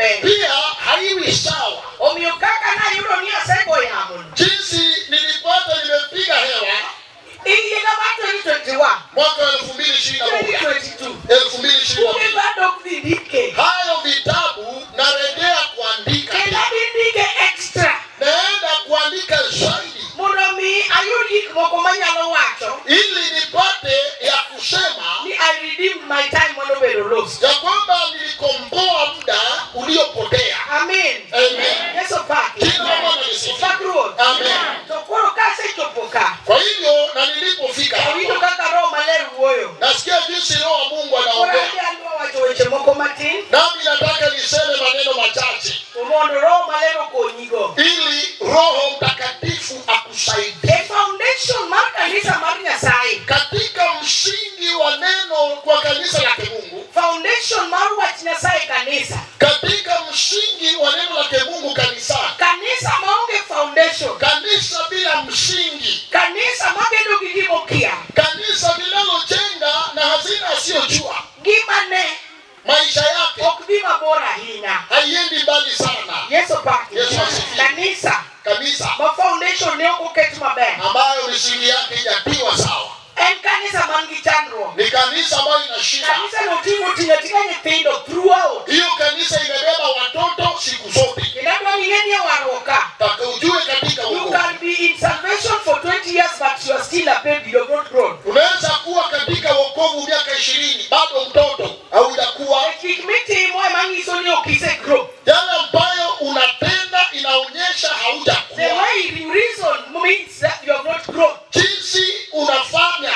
maber. Pia haiwi sawa. Omiyo kaka nayudo ni asego yamo. Jinsi nilipata nimepiga hewa. Higa mar 2021. Mwaka 2021. 2022. 2022. Bado ndike. Hayo vitabu narejea kuandika. Kendo ndike extra. Naenda kuandika zaidi. Mondo mi ayud gik moko manyalo wacho. Ili nipate ya kusema. Ni I redeemed my time manobedo lost. Ya kwamba nilikomboa muda uliopotea. Amen. Amen. Yesu opaki. Jina la Bwana lisifiwe. Opak Ruoth. Amen. To koro kasechopo ka. Kwa hivyo na nilipofika hapo, Awinjo kaka Roho Maler wuoyo. nasikia jinsi Roho wa Mungu Koro anaongea. adhi adwa wacho weche moko matin. Nami nataka niseme maneno machache To mondo Roho Maler okonyigo. ili Roho Mtakatifu akusaidie E foundation mar kanisa mar Nyasaye. katika msingi wa neno kwa kanisa lake Mungu, Foundation mar wach Nyasaye kanisa. katika msingi wa neno lake Mungu kanisani. Kanisa maonge foundation. Kanisa bila msingi, Kanisa mabedo gi gimokia. kanisa linalojenga na hazina asiyojua, Ngimane maisha yake ok dhi mabor ahinya. haiendi mbali sana. Yesu opaki. Yesu asifiwe. Kanisa Kanisa ma foundation ne ok oket maber. ambayo misingi yake haijatiwa sawa En kanisa man gi chandruok. ni kanisa ambayo ina shida. Kanisa no ting'o ting'o ating'a nyithindo throughout. Hiyo kanisa imebeba watoto siku zote. Kendo adwa ni ing'e ni e warruok ka. Taka ujue katika You wokovu can be in salvation for 20 years but you are still a baby, you have not grown. unaweza kuwa katika wokovu miaka 20 bado mtoto, haujakuwa. Gik mitimo ema nyiso ni ok isegrow. Yale ambayo unatenda inaonyesha The haujakuwa. way you reason means that you have not grown. Jinsi unafanya,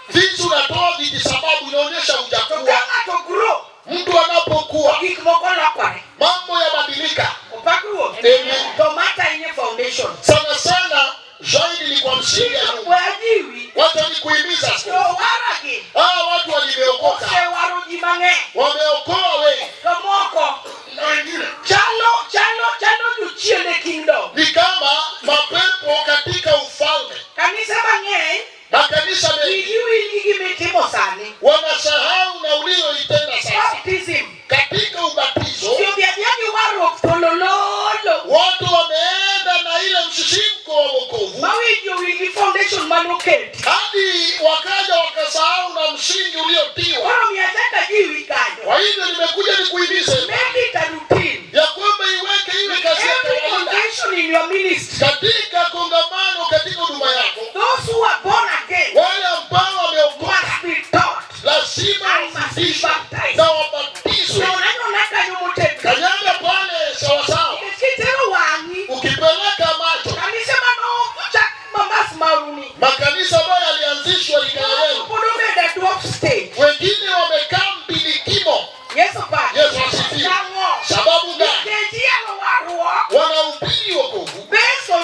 jinsi unatoa vijisababu inaonyesha To hujakuwa. ka ng'ato grow, Mtu anapokuwa gik moko lokore. mambo yabadilika. Opak Ruoth. Amen. To mata ahinya foundation. Sana sana zaidi ni kwa msingi ya nyumba. We ajiwi, Wacha nikuhimiza to askofu. waragi, Hawa watu waliokoka osewaro ji mang'eny. wameokoa wengi To moko na wengine chalo chalo chalo jochiende kingdom. ni kama mapepo katika ufalme. Kanisa mang'eny Makanisa mengi wigi wil gi gimitimo sani. wanasahau na ulioitenda sasa. Baptism. Katika ubatizo Ji odhi adhiya gi warruok tolololo. watu wameenda na ile msisimko wa wokovu Ma wigi owil gi foundation manoketi. hadi wakaja wakasahau na msingi uliotiwa. Koro miyo achak ajiwi kanyo. Kwa hivyo nimekuja nikuhimize Make it a routine. ya kwamba iweke iwe kazi ya Every kawaida foundation in your ministry. katika kongamano, katika huduma yako. Those who are born again Wale ambao wameokoka must be taught lazima and must be wafundishwe baptized. na wabatizwe. To nanona kanyo motegno. Kanyaga pale sawasawa, Nikech kitero wang'i, ukipeleka macho kanise manochak mamas maruni makanisa ambayo yalianzishwa likaeleweka, pod obedo e dwarf stage. wengine wamekaa mbilikimo. Yesu opaki. Yesu asifiwe. Nang'o? Sababu gani? Nikech iyalo warruok Wanahubiri wokovu based on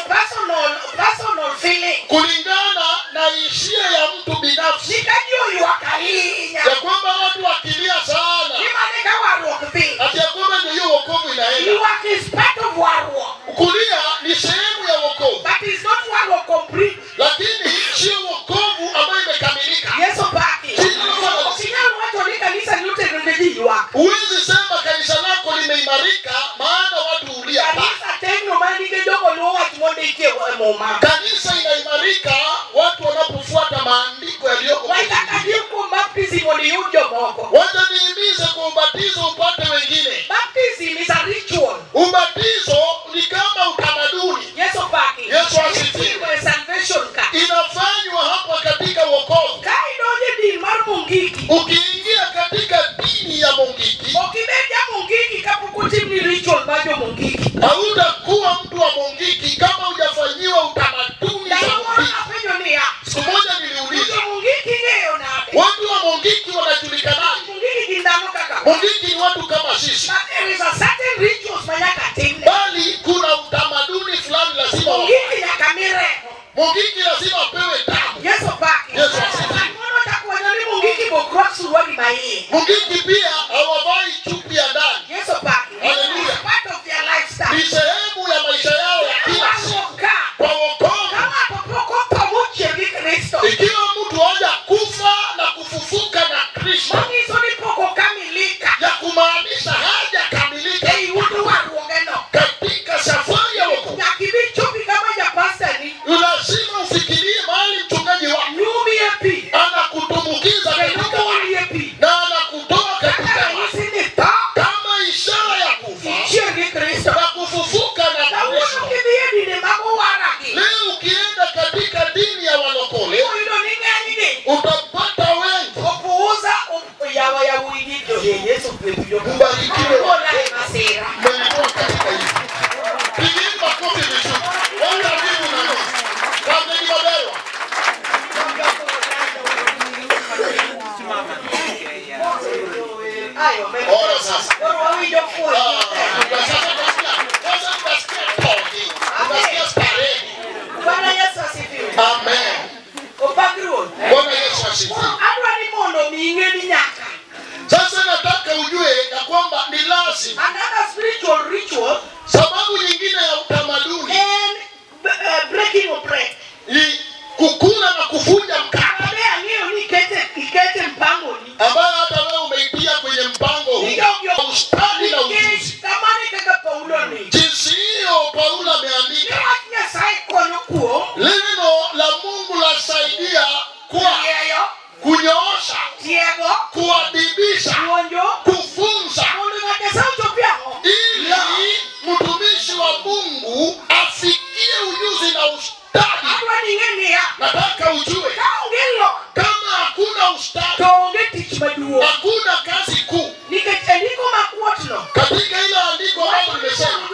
personal feeling. kulingana na hisia ya mtu binafsi, Ni ka ji oywak ahinya. ya kwamba watu wakilia sana Ni mane ka warruok dhi. ati ya kwamba ndio hiyo wokovu inaenda. Ywak is part of warruok. Kulia ni sehemu ya wokovu, But it's not warruok complete. lakini sio wokovu ambayo imekamilika. Yesu opaki. Jina la Bwana Ok inyal wacho ni kanisa ni otegno ne ji ywak. Huwezi sema kanisa lako limeimarika, maana watu hulia pa. Kanisa tegno mana nikech jogo luwo wach mondiki e Muma. Kanisa inaimarika watu wanapofuata maandiko yaliyoko kwenye Wataka Biblia. jiw kuom baptism mondo iyud jomoko. Wacha nihimize kwa ubatizo upate wengine. Baptism is a ritual. Ubatizo ni kama utamaduni, Yesu opaki. Yesu asifiwe. Itimo e salvation ka. inafanywa hapa katika wokovu. Ka idonjo e din mar Mungiki, Ukiingia katika dini ya Mungiki, ok ibed ja Mungiki kapok otimni ritual mar jo Mungiki. hautakuwa mtu wa Mungiki kama hujafanyiwa utamaduni za Ndalo moro Mungiki. napenjo niya, Siku moja niliuliza, jo Mungiki ng'eyo nade? watu wa Mungiki wanajulikanaje? Mungiki gin dhano kaka wan. Mungiki ni watu kama sisi, But there is a certain rituals ma nyaka timne. bali kuna utamaduni fulani lazima wa Mungiki nyaka mi remo. Mungiki lazima apewe damu. Yesu opaki. Yesu asifiwe. Mano chako wacho ni Mungiki bok rwak suruali ma iye. Mungiki pia hawavai chupi ya ndani, Yesu opaki. Hallelujah. Part of their lifestyle. ni sehemu ya maisha yao ya kila siku. Warruok ka. Kwa wokovu, Ka ng'ato pok otho mochier gi Kristo, ikiwa mtu haja kufa na kufufuka na Kristo, manyiso ni pok okamilika. ya kumaanisha hajakamilika. Ei, un Ona sasa. Sasa tunasikia toki. Tunasikia starehe. Bwana Yesu asifiwe. Amen. Bwana Yesu asifiwe. Sasa nataka ujue ya kwamba ni lazima. Another spiritual ritual. Sababu nyingine ya utamaduni. And breaking of bread. Ni kukula na kuvunja mkate. Ambayo hata wewe umeitia kwenye mpango huu. Ustadi na ujuzi. Jinsi hiyo Paulo ameandika. Neno la Mungu lasaidia kwa kunyoosha, kuadibisha, kufunza, ili mtumishi wa Mungu afikie ujuzi na ustadi. Nataka ujue kama hakuna ustadi, hakuna kazi kuu. Katika ile andiko ambalo nimesema,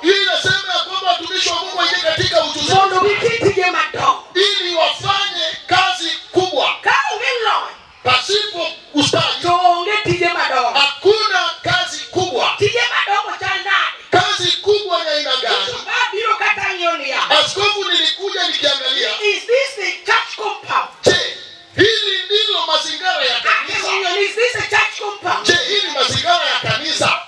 hii inasema ya kwamba watumishi wa Mungu waingie katika ujuzi ili wafanye kazi kubwa. Pasipo ustadi hakuna kazi kubwa. Kazi kubwa ya aina gani? Askofu, nilikuja nikiangalia. Is this the church compound? Je, hili ndilo mazingira ya kanisa? Is this the church compound? Je, hili mazingira ya kanisa?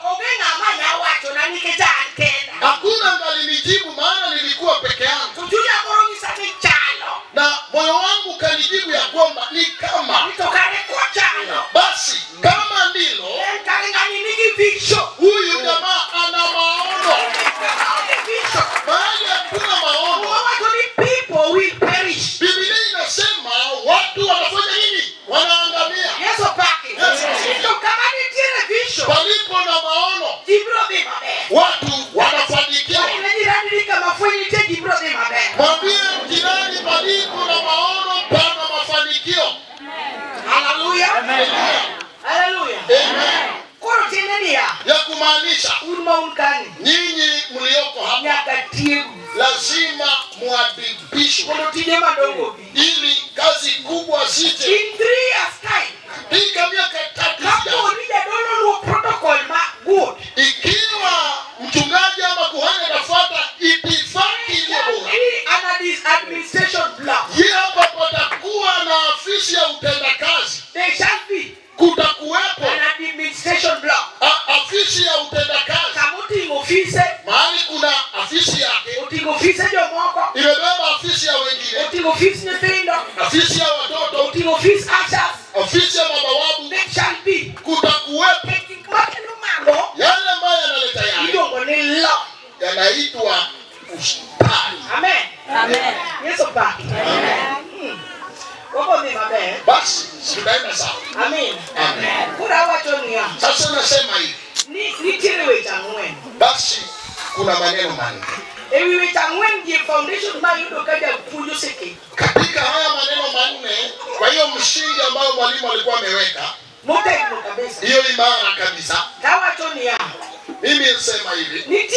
Hakuna ngalinijibu, maana nilikuwa peke yangu. Na moyo wangu kanijibu ya kwamba ni kama. Basi kama ndilo, huyu jamaa ana maono. Mahali hakuna maono, Biblia inasema watu wanafanya nini? Wanaangamia. Palipo na maono, watu wanafanikiwa. Mwambie jirani, palipo na maono pana mafanikio. Hallelujah. Amen. Hallelujah. Amen. Ya kumaanisha nyinyi mlioko hapa lazima muadibishwe ili kazi kubwa zije. In 3 years time, katika miaka 3 ijayo, ikiwa mchungaji ama kuhani atafuata itifaki iliyo bora, yeye hapa patakuwa na afisi ya utendakazi. Kutakuwepo afisi ya utendakazi. Mahali kuna afisi yake imebeba afisi ya wengine, afisi ya watoto, ofisi ya mabawabu. Kutakuwepo yale ambayo yanaleta yale yanaitwa ustadi. Amen. Amen. Yesu baki. Amen. Basi tunaenda sawa. Amen. Amen. Kuna watu ni sasa nasema hivi. Basi kuna maneno manne. Katika haya maneno manne, kwa hiyo msingi ambao mwalimu alikuwa ameweka, hiyo imara kabisa. Mimi nasema hivi.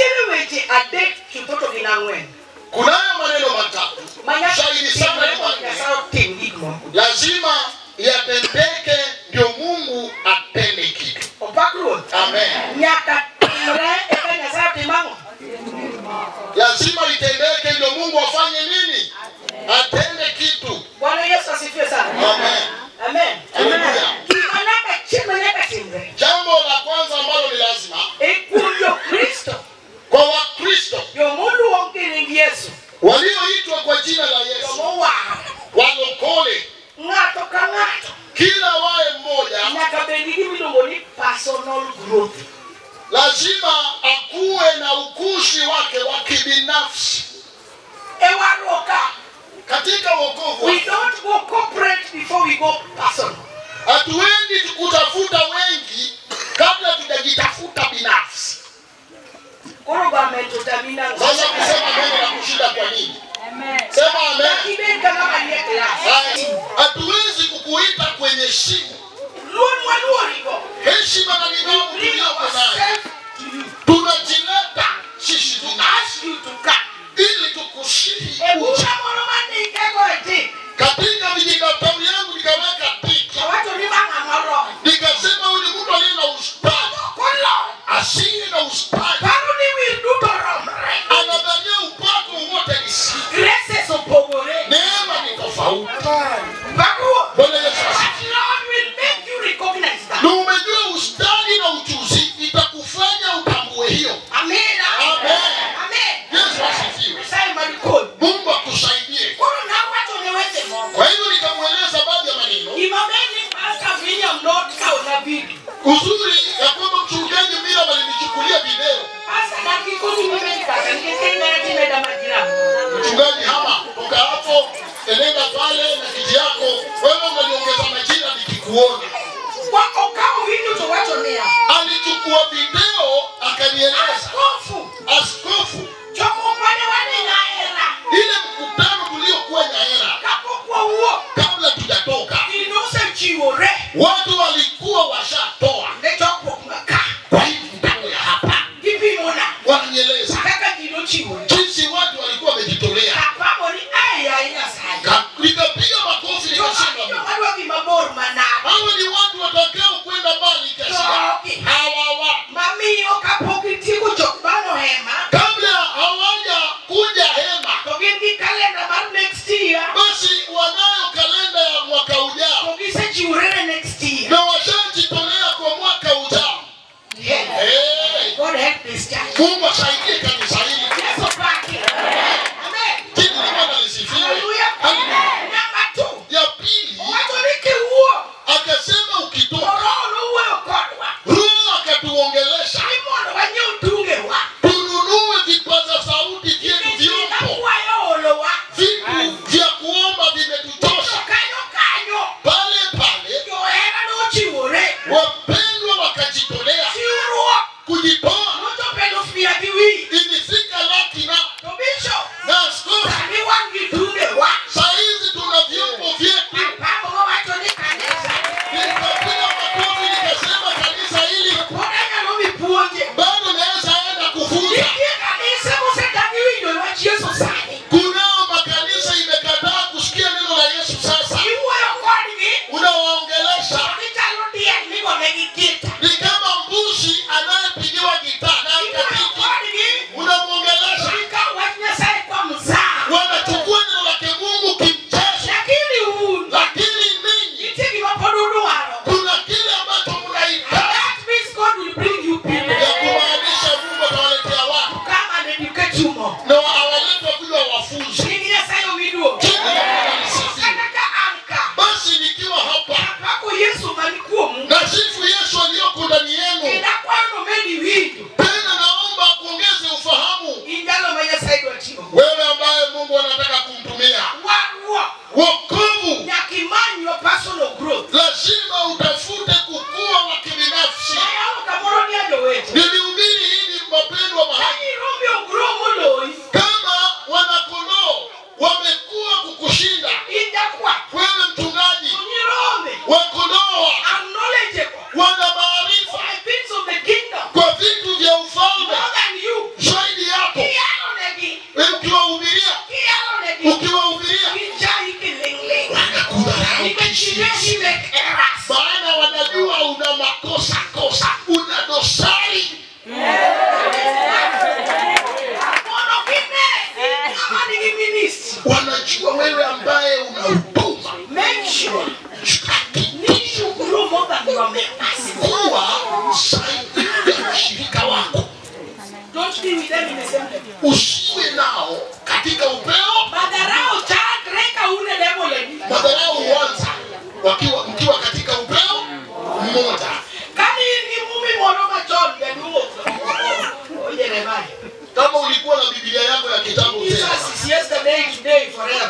Kunayo maneno matatu zaidi sana ni manne, lazima yatendeke ndio Mungu atende kitu. Amen. Lazima itendeke ndio Mungu afanye nini? Atende kitu. Bwana Yesu asifiwe sana. Amen. Amen. Amen. Jambo la kwanza ambalo ni lazima kwa Wakristo walioitwa kwa jina la Yesu, walokole, kila wae mmoja lazima akuwe na ukuzi wake wa kibinafsi. Katika wokovu, we don't go corporate before we go personal. Hatuendi kutafuta wengi kabla tujajitafuta binafsi. Sasa kusema neno la kushinda kwa nini? Amen. Sema amen. Hatuwezi kukuita kwenye shimo. Heshima na nidhamu tuliyoko nayo, tunajileta sisi binafsi ili tukusihi uje. Katika vijikatabu yangu nikaweka tiki, nikasema Uzuri ya kwamba mchungaji Mira alinichukulia video. Mchungaji hama toka hapo enenda pale na kiti yako, wewe unaniongeza majira nikikuona. Alichukua video akanieleza. Askofu ile mkutano tuliokuwa Nyaera, kabla tujatoka, watu walikuwa washatoa kwa hii mkutano ya hapa. Wananieleza jinsi watu walikuwa wamejitolea. Nikapiga makofi nikasema, hawa ni watu watakao kwenda mbali kiasi. Hawa kabla hawaja kuja hema, basi wanayo kalenda ya mwaka ujao na washajitolea kwa mwaka ujao. Hey. Mungu asaidie kanisa hili. Jina la Bwana lisifiwe. Ya pili, akasema ukitoka, Roho akatuongelesha tununue vipaza sauti vyetu, vyombo vitu vya kuomba vimetuchosha. Pale pale wapendwa wakajitolea kujitoa. Ilifika laki na askofu. Saizi tuna vyombo vyetu. Nikapiga makofi nikasema, kanisa hili bado naweza enda kufunza. Kunao makanisa imekataa kusikia neno la Yesu. Sasa unawaongelesha ni kama mbuzi anayepigiwa gitaa na akatiki. Unamuongelesha, wanachukua neno lake Mungu kimchezo. Lakini ninyi kuna kile ambacho mnahitaji ya kumaanisha Mungu atawaletea watu na awalete kuja wafunze. Jina la Bwana lisifiwe. Basi nikiwa hapa nasifu Yesu aliyoko ndani yenu. Tena naomba kuongeze ufahamu, wewe ambaye Mungu anataka kumtumia. Wokovu lazima utafute kukua wa kibinafsi. Nilihubiri hili mapendwa mahali, kama wanakondoo wamekuwa kukushinda wewe mchungaji, wakondoo wana maarifa kwa vitu vya ufalme zaidi yako. Ukiwahubiria wanakudharau, maana wanajua una makosa kosa, una dosari. Wanajua wewe ambaye una huduma. Kuwa zaidi ya mshirika wako. Usiwe nao katika upeo. Madharau huanza mkiwa katika upeo mmoja. Kama ulikuwa na Biblia yako ya kitabu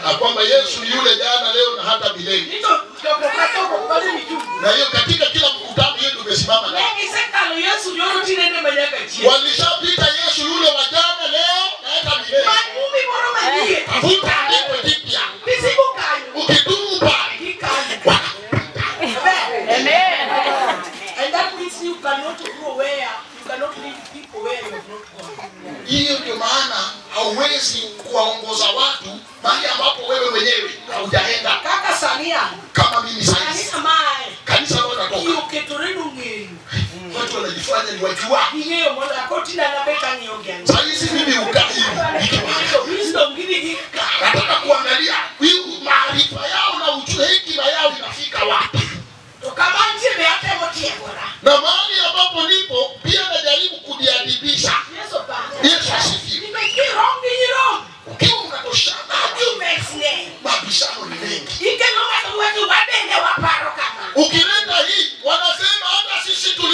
na kwamba Yesu ni yule jana leo na hata milele, na hiyo katika kila mkutano yeye ndio umesimama naye. Walishapita Yesu yule wa jana leo na hata milele. Tafuta andiko jipya. Ukitubu pale wanakupita. Amen. And that means you cannot go where you cannot lead people where you have not gone. Hiyo ndio maana hauwezi kuwaongoza watu mahali ambapo wewe mwenyewe haujaenda. Kaka Samia, kama mimi sasa, kanisa leo natoka. Watu wanajifanya ni wajua. Sasa mimi ukaa hivi. Nataka kuangalia maarifa yao na hekima yao inafika wapi. Na mahali ambapo nipo pia najaribu kujiadibisha. Yesu asifiwe. Ukiwa unatoshana, mabishano ni mengi. Ukileta hii wanasema hata sisi tu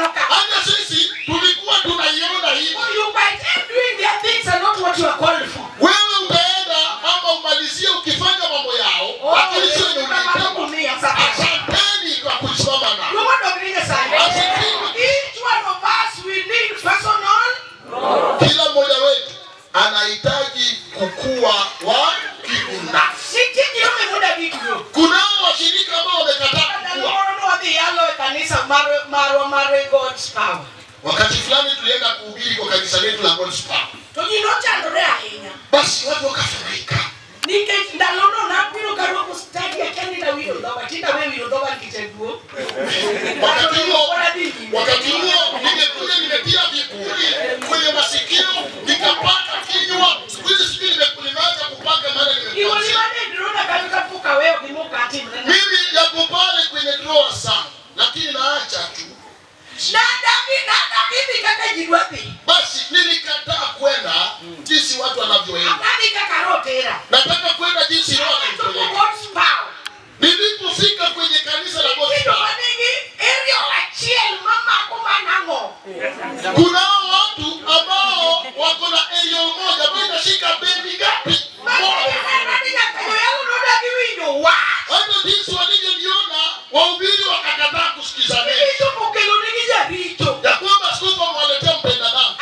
Hata sisi tulikuwa tunaiona hivi. You might end doing their things and not what you are called for. Wewe utaenda ama umalizie ukifanya mambo yao, lakini sio ndio unaitwa. Asanteni kwa kusimama na. Each one of us we need personal growth. Kila mmoja wetu anahitaji kukua wa kibinafsi. Kuna washirika ambao wamekataa kukua. Wakati fulani tulienda kuhubiri kwa kanisa letu la God's Power. Basi watu wakafurika. Wakati huo nimekuja nimetia vipuri kwenye masikio, nikapaka kinywa. Siku hizi sijui nimeanza kupaka maana nimekuwa. Mimi yako pale kwenye drawer sana, lakini naacha tu. Basi nilikataa kwenda jinsi watu wanavyoenda. Nataka kwenda jinsi Roho ananipeleka. Nilipofika kwenye kanisa la God's Power, kuna watu ambao wako na aerial moja, mimi nashika bendi ngapi? Hata jinsi walivyoniona wahubiri wakakataa kusikiza neno. Ya kwamba askofu amewaletea mpenda dhambi.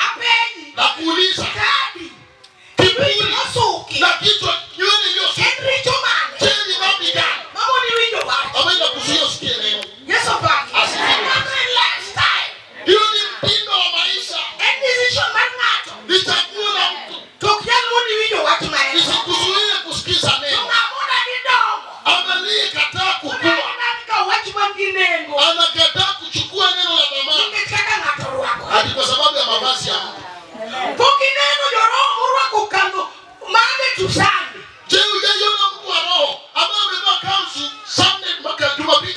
Na kuuliza kiburi na kichwa nywele iliyosukwa. Je, ni dhambi gani? Ambayo inakuzuia usikie neno. Hiyo ni mtindo wa maisha. Ni chaguo la mtu. Isikuzuie kusikiza neno. Anayekataa kukua anakataa kuchukua neno la dhamana hadi kwa sababu ya mavazi ya mtu. Je, hujaiona mtu wa roho ambaye amevaa kanzu Sunday mpaka Jumapili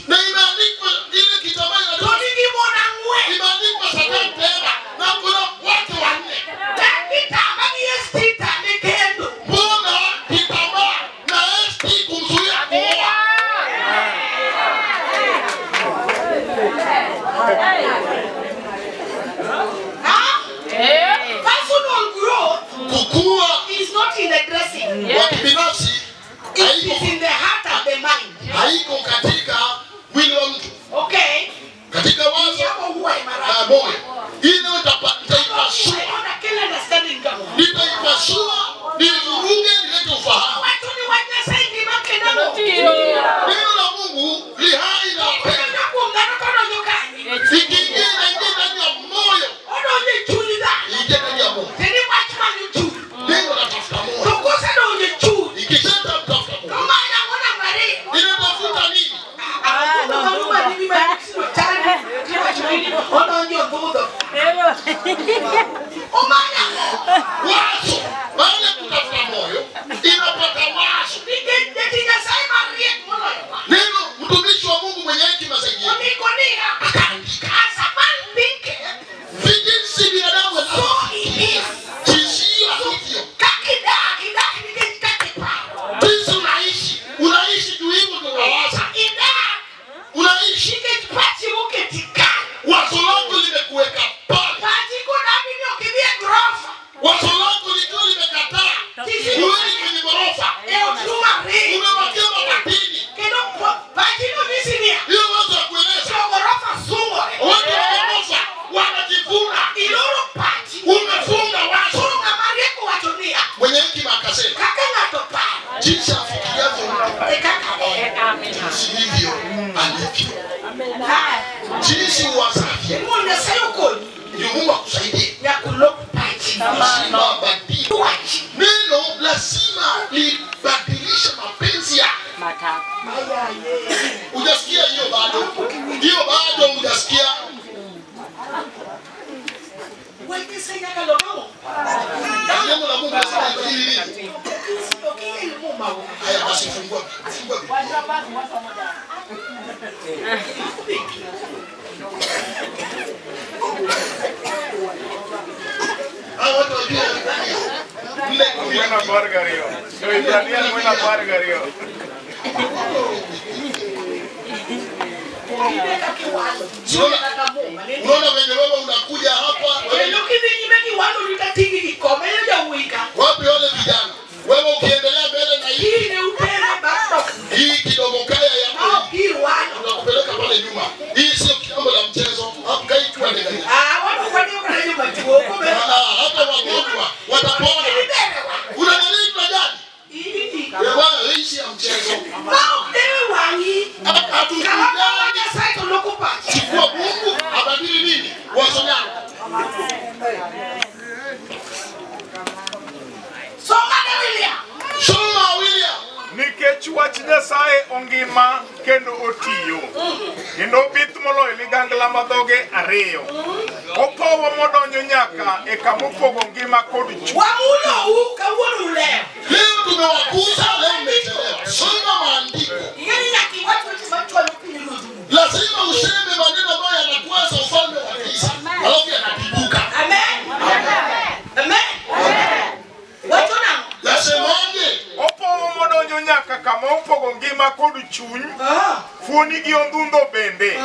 na imeandikwa ile kitambaa imeandikwa Satan tena na kuna watu wanne. Mbona kitambaa na ST kumzuia kuoa? Personal growth Kukua is not in the dressing. wa kibinafsi It is in the heart and the mind. haiko katika mwili wa mtu. Okay? Katika wazo na moyo. Ile nitaipasua. Nitaipasua, nivuruge, nilete ufahamu. Neno la Mungu li hai na wapenda. Ikiingia inaingia ndani ya moyo. Ingia ndani ya moyo. Neno latafuta moyo. Ikishatafuta moyo, inatafuta nini? Wazo. Baada ya kutafuta moyo, inapata wazo. Neno mtumishi wa Mungu mwenye hekima zaidi akaandika jinsi binadamu anavyofikiria, jinsi alivyo, jinsi unaishi, unaishi juu hivyo ndio unawaza. Unaishi wazo lako limekuweka pale. Wazo lako likiwa limekataa huendi kwenye ghorofa, umebakia mabatini. Hiyo wazo ya kueleza watu wa ghorofa wanajivuna, umefunga wazo. Mwenye hekima akasema jinsi afikiriavyo mtu sivyo alivyo. Jinsi uwazavyo ndio Mungu akusaidie. Lazima badili. Neno lazima libadilishe mapenzi yako. Hujasikia hiyo bado? Hiyo bado hujasikia? Neno la Mungu lazima libadili nini? Haya basi fungua Biblia. Hao watu wajua Waebrania. Buena pargario. Waebrania buena pargario. Unaona venye wewe unakuja hapa. Wapi wale vijana? Wewe ukiendelea mbele na hii hii kidogo kaya yako unakupeleka pale nyuma. Hii sio jambo la mchezo. Hapo tu endelea. Hata wagonjwa watapona. Unadhani tunajali? Bwana, hii si ya mchezo. Chukua Mungu abadili nini? Wazo lako. Soma William. Soma William. Nikech wach Nyasaye ongima kendo otiyo. Kendo obith moloyo ligangla ma dhoge ariyo. Opowo modonjo nyaka e kama opogo ngima kod chuny. Wamulo kawuono leo. Leo tumewakuza, leo mmechelewa. Soma maandiko. Lazima useme maneno ambayo yanakuanza ufalme wa giza. Alafu yanatibuka. Amen. Amen. Wachona. Nasemaje? Opowo modonjo nyaka kama opogo ngima kod chuny. Fuoni gi ondhundo bende.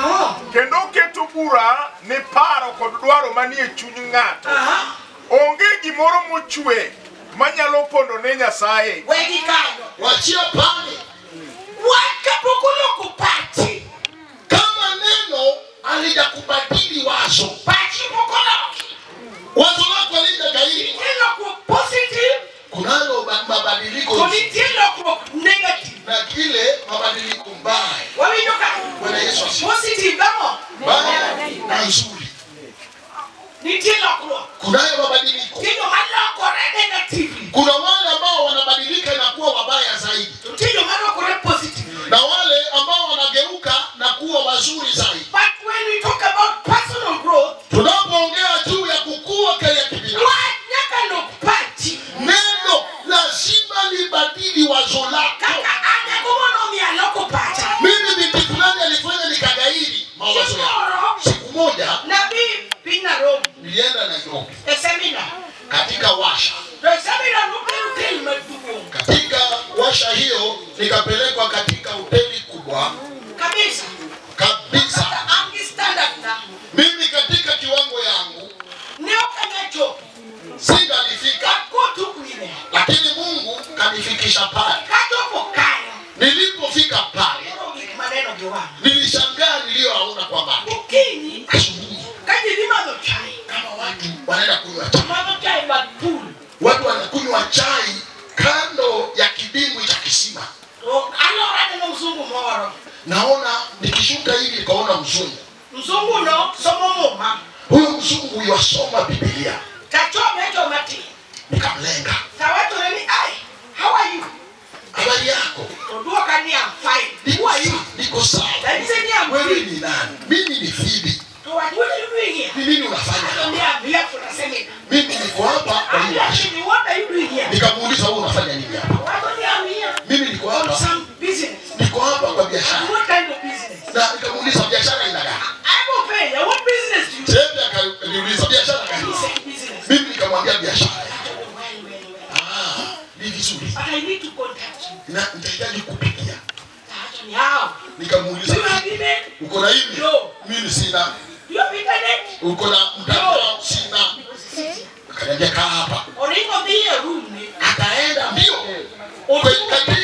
Kendo oketo bura ne paro kod dwaro manie chuny ng'ato. Onge gimoro mochwe manyalo pondo ne Nyasaye. Wegi kanyo. Wachia pale. Wakapokulo pachi. Kama neno alijakubadili wazo. Pachi pokoloki. Wazo lako alijagairi. Ndio positive. Kunalo mabadiliko. Ndio negative. Na kile mabadiliko mbaya. Wawinjoka. Bwana Yesu asifiwe. Positive namo. Mbaya na nzuri. Ndio lokruok. Kunayo mabadiliko. Ndio malokore negative. Kuna wale ambao wanabadilika na kuwa wabaya zaidi. Ndio malokore positive. Na wale ambao wanageuka na kuwa wazuri zaidi. But when we talk about personal growth, tunapoongea juu ya kukua kwa kibinafsi, neno lazima libadili wazo lako. Mimi binti fulani alifanya nikagairi mawazo yangu. Siku moja nilienda Nairobi katika washa. Katika washa hiyo nikapelekwa katika hoteli kubwa kabisa. Kabisa. Mimi katika kiwango yangu singalifika, lakini Mungu kanifikisha pale. Nilipofika pale nilishangaa niliyoona kwa macho. Asubuhi kama watu wanaenda kunywa chai. Watu wanakunywa chai kando ya kidimbwi cha kisima. Naona nikishuka hivi nikaona mzungu. Mzungu no somo muma. Huyo mzungu yasoma Biblia. Nikamlenga. How are you? Habari yako? Fine. Who are you? Niko sawa. Wewe ni nani? Mimi ni Phoebe. Ni nini unafanya? Mimi niko hapa kwa hiyo. Nikamuuliza wewe unafanya nini hapa? Mimi niko hapa. Niko hapa kwa biashara. What kind of business? Na nikamuuliza biashara ina gani? I'm okay. What business do you do? Akaniuliza biashara gani? Mimi nikamwambia biashara. Ah, ni vizuri. But I need to contact you. Na nitahitaji kupigia. Nikamuuliza, uko na email? Mimi sina. Uko na mtandao? Sina. Akaniambia kaa hapa. Akaenda mbio katika